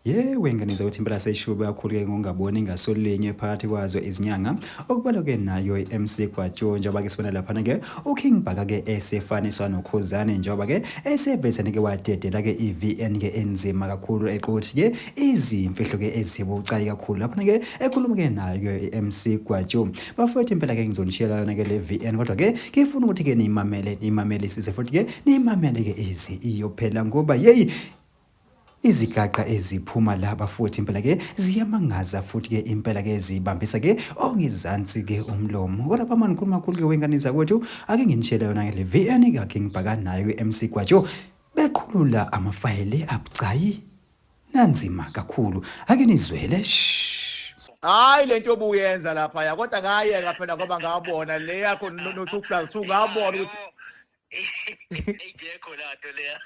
Yewe ngane zakwethu impela seyishube kakhulu-ke ngokungaboni ngaso linye phakathi kwazo izinyanga okubalwa-ke nayo i-MC Gwajo njengoba-ke sibona laphana-ke uKing Bhaka-ke esefaniswa noKhuzani njengoba-ke esevesane-ke wadedela-ke i-VN-ke enzima kakhulu eqothi-ke izimfihlo-ke ezibucayi kakhulu laphana-ke ekhuluma-ke nayo-ke i-MC Gwajo. Bafowethu impela-ke ngizonishiyela yona-ke le VN kodwa-ke ngifuna ukuthi-ke niyimamele niyimamelisise futhi-ke niyimamele-ke ize iyophela ngoba yeyi Izigaqa eziphuma la bafowethu impela ke ziyamangaza futhi ke impela ke zibambisa ke ongezansi ke umlomo. Kodwa bamani khuluma kakhulu ke wengane zakwethu ake nginishele yona ke le VN ka King Bhaka nayo ke MC Gwajo beqhulula amafayile abucayi nanzima kakhulu. Ake nizwele shh. Hayi lento obuyenza lapha ya kodwa ngayeka phela ngoba ngabona le yakho no 2 plus 2 ngabona ukuthi Ingekho lanto leya.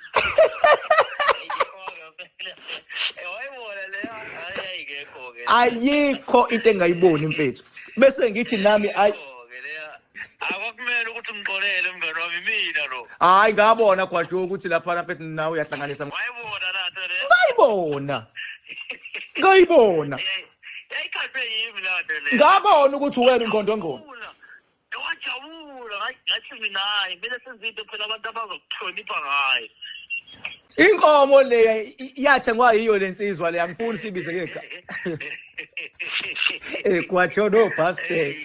Wayibona leya, hayi ayikekho ke. Ayikho into engayiboni mfethu. Bese ngithi nami ayi Akwakumele ukuthi umxolele mngani wami mina lo. Hayi ngabona Gwajo ukuthi lapha mfethu nawe uyahlanganisa. Wayibona lanto leya. Ngayibona. Ngayibona. Yayikhathwe yimi lanto leya. Ngabona ukuthi wena ungqondo ngqondo. Wajabula ngathi mina hayi kumele senze into phela abantu abazokuhlonipha ngayo. Inkomo le yathengwa yiyo lensizwa le angifuni sibize ngegama. Eh kwatsho no bastard.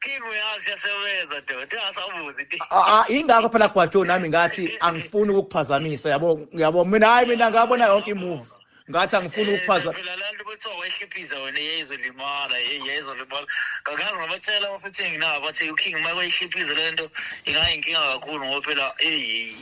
King uyazi yasebenza doda asabuzi. Ah ingakho phela Gwajo nami ngathi angifuni ukukuphazamisa yabo yabo mina hayi mina ngabona yonke imove. Ngathi angifuni ukuphaza. Phela la nto kuthiwa wayihliphisa wena yayizolimala yayizolimala. Ngakaze ngabatshela abafuthi enginabo bathi uKing uma wayihliphisa le nto ingayinkinga kakhulu ngoba phela eyi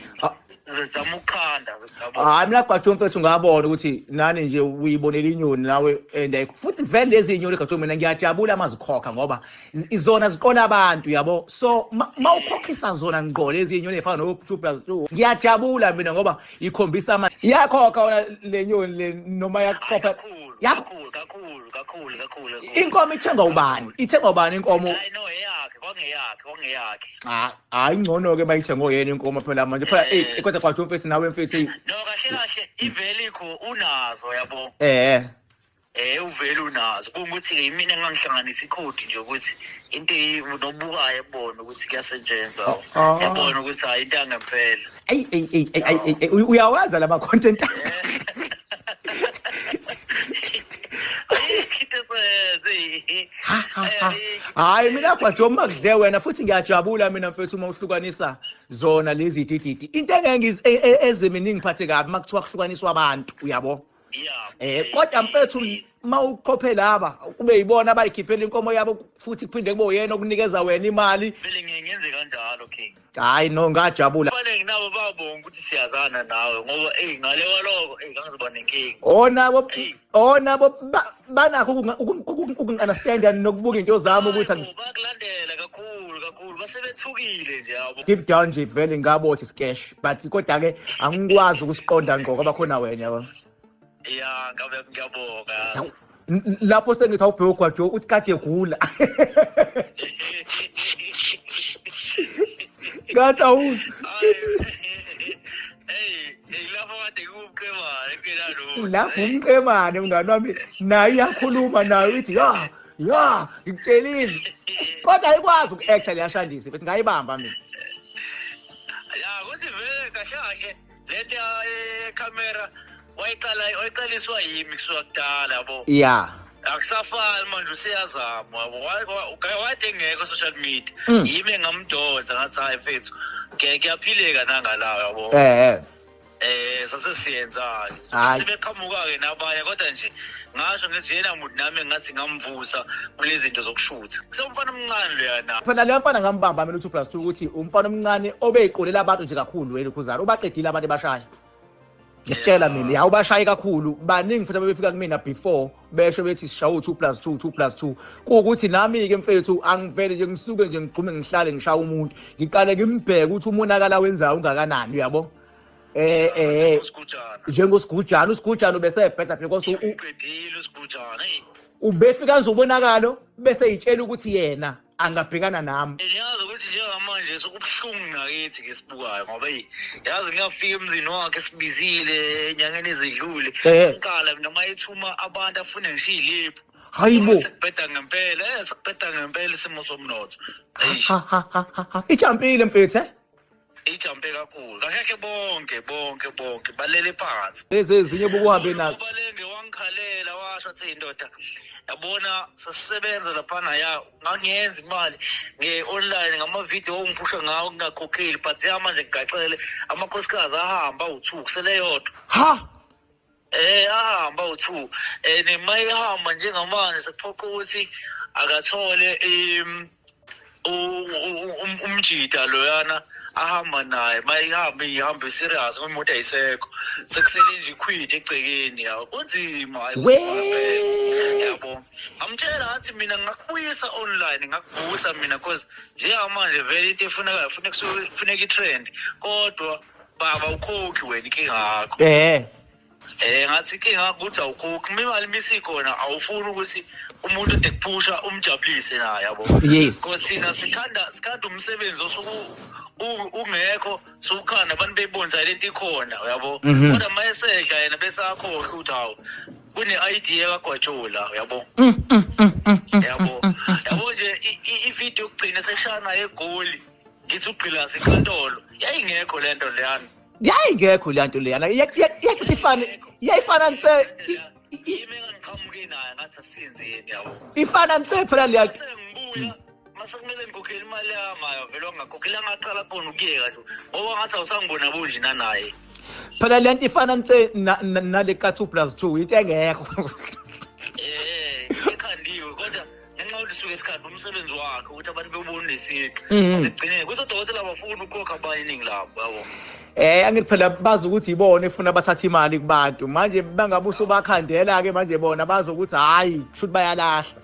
zama ukukhanda. Hayi mina Gwajo mfethu ngabona ukuthi nani nje uyibonela inyoni nawe and futhi vele lezi inyoni Gwajo mina ngiyajabula mazikhokha ngoba izona ziqola abantu yabo so mawukhokhisa zona ngqo lezi inyoni ezifana no 2 plus 2 ngiyajabula mina ngoba ikhombisa ama iyakhokha wona le nyoni le noma yakukhokha kakhulu kakhulu kakhulu kakhulu inkomo ithengwa ubani ithengwa ubani inkomo hayi no eyakhe kwangeyakhe kwangeyakhe hayi ngcono ke bayithengwe yena inkomo phela manje phela eh kodwa kwathi mfethu nawe mfethu no kahle kahle ivelikho unazo yabo eh Eh uvele unazo kungukuthi ke imina engangihlanganisa ikhodi nje ukuthi into nobukayo ebona ukuthi kuyasetshenzwa yabona ukuthi hayi into yangempela ayi ayi ayi ayi uyawaza lama content hayi mina Gwajo uma kudle wena futhi ngiyajabula mina mfethu uma uhlukanisa zona lezi dididi into engeke ezeminingi ngiphathe kabi uma kuthiwa kuhlukaniswa abantu uyabo Eh kodwa mfethu mawuqophe laba kube yibona abayikhiphela inkomo yabo futhi kuphinde kube uyena okunikeza wena imali. Vele ngiye ngenze kanjalo King. Hayi no ngajabula. Abaningi nabo babonga ukuthi siyazana nawe ngoba eyi ngale kwaloko eyi ngangizoba nenkinga. Oh nabo oh nabo banakho ukungi-understanda nokubuka into zami ukuthi bakulandela kakhulu kakhulu basebethukile nje yabo. Deep down nje vele ngabo ukuthi scash but kodwa ke angikwazi ukusiqonda ngqo ngoba khona wena yabo. Ya ngabe ngiyabonga. Lapho sengithi awubheke ugwajo uthi kade egula. Ngathi awu. Lapho umqemane mngani wami naye iyakhuluma naye ithi ya ya ngikutshelile kodwa ayikwazi uku-acta leyashandisi bethi ngayibamba mina ya kuthi vele kahle kahle lento yekhamera wayiqala wayiqaliswa yimi kusuka kudala yabo ya akusafani manje useyazama yabo wade engekho social media yimi engamdonsa ngathi hayi mfethu kuyaphileka nangalawo yabo eh eh sase siyenzani sebeqhamuka ke nabanye kodwa nje ngasho ngithi yena muntu nami ngathi ngamvusa kulezi zinto zokushutha kusewumfana omncane loyana phela leyo mfana ngambamba mina u-2 plus 2 ukuthi umfana omncane obeyiqolela abantu nje kakhulu wena khuzana ubaqedile abantu ebashaya ngiyakutshela mina ya ubashaye kakhulu baningi futhi abebefika kumina before besho bethi sishaye u-2 plus 2 2 plus 2 kuwukuthi nami-ke mfethu angivele nje ngisuke nje ngigxume ngihlale ngishaya umuntu ngiqale ngimbheke ukuthi umonakala wenzayo ungakanani uyabo eh eh njengosigujana usigujana ubesebheda because uqedile usigujana ubefika nje ubonakalo bese yitshela ukuthi yena angabhekana nami. Ngiyazi ukuthi njengamanje sekubuhlungu ngakithi ngesibukayo ngoba yazi ngiyafika emzini wakhe sibizile enyangeni ezidlule. Ngiqala mina mayethuma abantu afune ngishiye iliphu. Hayibo. Sekubheda ngempela, sekubheda ngempela isimo somnotho. Ijampile mfethu Ijampe kakhulu. Akekhe bonke balele phansi. Lezi ezinye bokuhambe nazo. Balenge wangikhalela washo athi indoda yabona sasisebenza laphana ya ngangiyenza imali nge-online ngama-video ongiphusha ngawo ngingakhokheli but ya manje ngigaxele amakhosikazi ahamba awu-2 kusele yodwa. Ha! Ahamba awu-2 and mayihamba njengamanje sekuphoqa ukuthi akathole umjida loyana ahamba naye mayihamba ihambe serious imoto ayisekho sekusele nje ikhwidi egcekeni yawo kunzima yabo. Amtshela athi mina ngakubuyisa online ngakuvusa mina because njengamanje vele into efunekayo funeka i-trend kodwa baba ukhokhi wena inkinga yakho. Ngathi inkinga ukuthi awukhokhi imali misikhona awufuni ukuthi umuntu ode kuphusha umjabulise naye yabo. Yes. Because thina sikhanda umsebenzi osuku ungekho sukhanda abantu beyibonisa lento ikhona uyabo. Kodwa mayesedla yena besakhohlwa ukuthi hawu kune idea kaGwajola uyabo. Yabo. Yabo nje i-video yokugcina seshana eGoli ngithi ugqilasa inkantolo yayingekho lento leyana. Yayingekho le nto leyana iyayifana nse ime ngiqhamuke naye ngathi asenzeni yabo. Ifana nse phela leya ngibuya mase kumele ngikhokhele imali yami vele wangakhokhela ngaqala khona ukuyeka nje ngoba ngathi awusangibona bonje nanaye. Phela le nto ifana nse nale ka 2+2 into engekho. Ekhandiwe kodwa ngenxa yokuthi suke isikhathi umsebenzi wakhe ukuthi abantu bebone lesiqi. Egcineni kusodokotela abafuna ukukhokha abanye iningi labo yabo. Angithi phela bazi ukuthi ibona efuna bathatha imali kubantu manje bangabuso bakhandela ke manje bona bazi ukuthi hayi kusho ukuthi bayalahla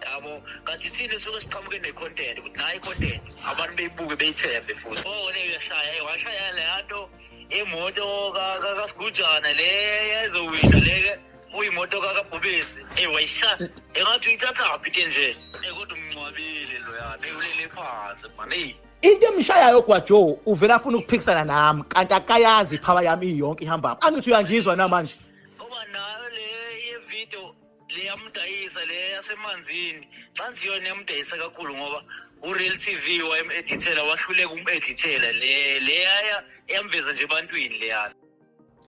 yabo. Kanti thina suke siqhamuke ne-content ukuthi nayi i-content abantu beyibuke beyithembe futhi. Uyashaya washaya le nto imoto kaSigujana le ezowina le uyimoto kaKabhubesi wayishaya engathi uyithathaphi ke nje kodwa umncwabile loyana ulele phansi man. Into emshayayo Gwajo uvela afuna ukuphikisana nami kanti akayazi ipower yami iyonke ihamba. Angithi uyangizwa namanje. Ngoba nayo le ye-video le yamdayisa le yasemanzini cansi yona yamdayisa kakhulu ngoba uReal TV wayem-edithela wahluleka ukum-edithela le yamveza nje ebantwini leyana.